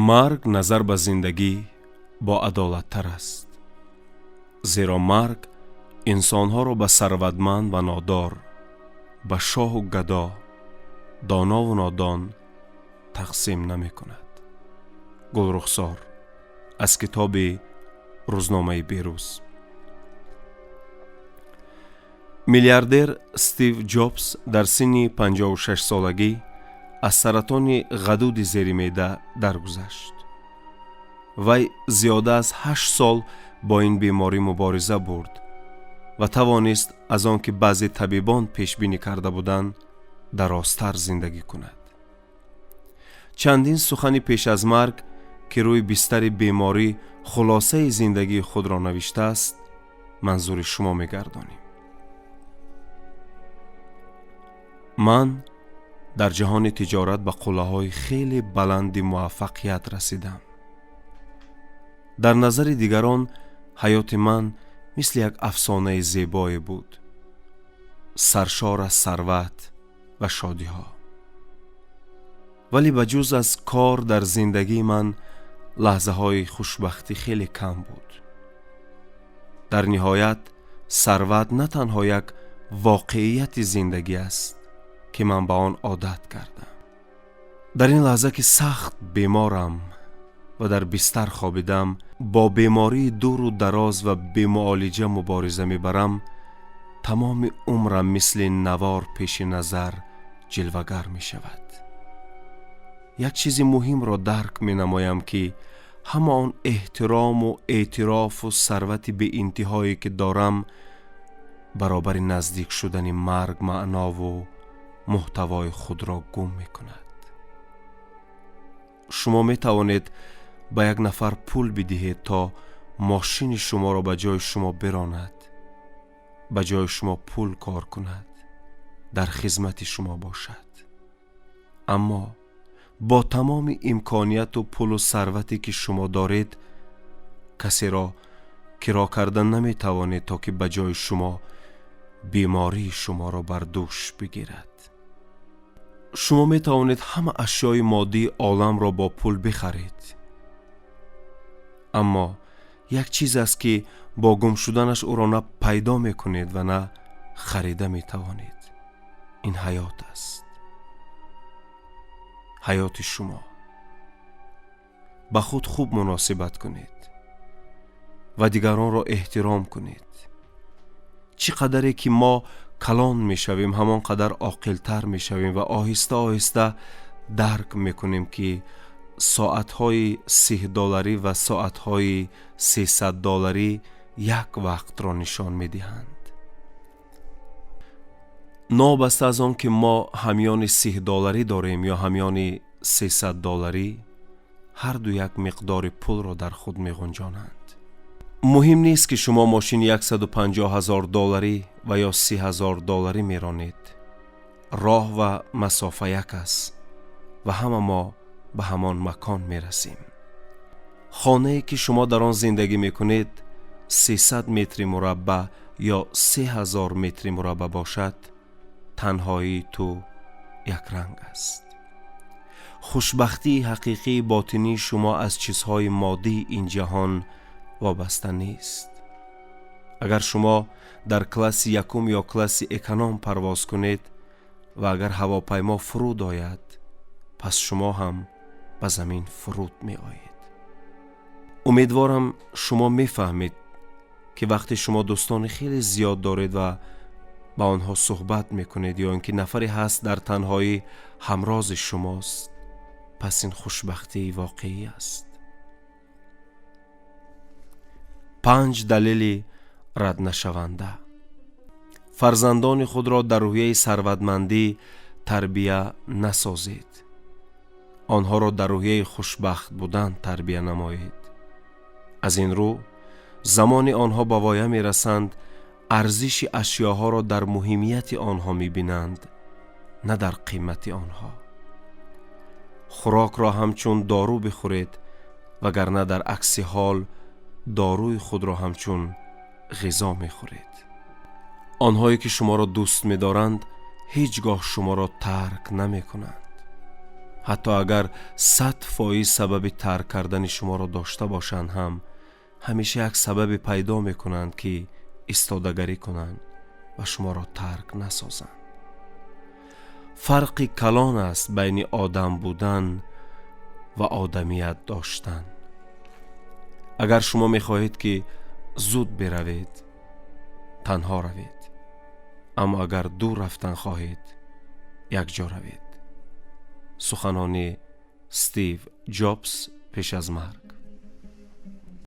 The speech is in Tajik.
Марг назар ба зиндагӣ боадолаттар аст, зеро марг инсонҳоро ба сарватманд ва нодор, ба шоҳу гадо, донову нодон тақсим намекунад. Гулрухсор аз китоби Рӯзномаи берӯз. Миллиардер Стив Ҷобс дар синни 56-солагӣ аз саратони ғадуди зери меъда даргузашт. Вай зиёда аз 8 сол бо ин беморӣ мубориза бурд ва тавонист аз он ки баъзе табибон пешбинӣ карда буданд, дарозтар зиндагӣ кунад. Чандин сухани пеш аз марг, ки рӯи бистари беморӣ хулосаи зиндагии худро навиштааст, манзури шумо мегардонем. Ман дар ҷаҳони тиҷорат ба қуллаҳои хеле баланди муваффақият расидам. Дар назари дигарон ҳаёти ман мисли як афсонаи зебое буд, саршор аз сарват ва шодиҳо. Вале ба ҷуз аз кор дар зиндагии ман лаҳзаҳои хушбахтӣ хеле кам буд. Дар ниҳоят, сарват на танҳо як воқеияти зиндагӣ аст, ки ман ба он одат кардам. Дар ин лаҳза, ки сахт беморам ва дар бистар хобидам, бо бемории дуру дароз ва бемуолиҷа мубориза мебарам, тамоми умрам мисли навор пеши назар ҷилвагар мешавад. Як чизи муҳимро дарк менамоям, ки ҳама он эҳтирому эътирофу сарвати беинтиҳое, ки дорам, баробари наздик шудани марг маънову муҳтавои худро гум мекунад. Шумо метавонед ба як нафар пул бидиҳед, то мошини шуморо ба ҷои шумо биронад, ба ҷои шумо пул кор кунад, дар хизмати шумо бошад. Аммо бо тамоми имконияту пулу сарвате, ки шумо доред, касеро киро карда наметавонед, то ки ба ҷои шумо бемории шуморо бар дӯш бигирад. Шумо метавонед ҳама ашёи моддии оламро бо пул бихаред, аммо як чиз аст, ки бо гум шуданаш ӯро на пайдо мекунед ва на харида метавонед. Ин ҳаёт аст, ҳаёти шумо. Ба худ хуб муносибат кунед ва дигаронро эҳтиром кунед. Чӣ қадаре ки мо калон мешавем, ҳамон қадар оқилтар мешавем ва оҳиста оҳиста дарк мекунем, ки соатҳои 30 долларӣ ва соатҳои 300 долларӣ як вақтро нишон медиҳанд. Новобаста аз он ки мо ҳамёни 30 долларӣ дорем ё ҳамёни 300 долларӣ, ҳарду як миқдори пулро дар худ меғунҷонанд. Муҳим нест, ки шумо мошини 150 ҳазор долларӣ ва ё 30 ҳазор долларӣ меронед. Роҳ ва масофа як аст ва ҳама мо ба ҳамон макон мерасем. Хонае, ки шумо дар он зиндагӣ мекунед, 300 метри мураббаъ ё 3000 метри мураббаъ бошад, танҳоии ту якранг аст. Хушбахтии ҳақиқии ботинии шумо аз чизҳои моддии ин ҷаҳон вобаста нест. Агар шумо дар класси якум ё класси эконом парвоз кунед ва агар ҳавопаймо фуруд ояд, пас шумо ҳам ба замин фуруд меоед. Умедворам, шумо мефаҳмед, ки вақте шумо дӯстони хеле зиёд доред ва ба онҳо суҳбат мекунед ё ин ки нафаре ҳаст, дар танҳоӣ ҳамрози шумост, пас ин хушбахтии воқеӣ аст. Панҷ далели раднашаванда. Фарзандони худро дар рӯҳияи сарватмандӣ тарбия насозед, онҳоро дар рӯҳияи хушбахт будан тарбия намоед. Аз ин рӯ, замоне онҳо ба воя мерасанд, арзиши ашёҳоро дар муҳимияти онҳо мебинанд, на дар қимати онҳо. Хӯрокро ҳамчун дору бихӯред, вагарна дар акси ҳол доруи худро ҳамчун ғизо мехӯред. Онҳое, ки шуморо дӯст медоранд, ҳеҷ гоҳ шуморо тарк намекунанд. Ҳатто агар 100% сабаби тарк кардани шуморо дошта бошанд ҳам, ҳамеша як сабабе пайдо мекунанд, ки истодагарӣ кунанд ва шуморо тарк насозанд. Фарқи калон аст байни одам будан ва одамият доштан. Агар шумо мехоҳед, ки зуд биравед, танҳо равед, аммо агар дур рафтан хоҳед, якҷо равед. Суханони Стив Ҷобс пеш аз марг.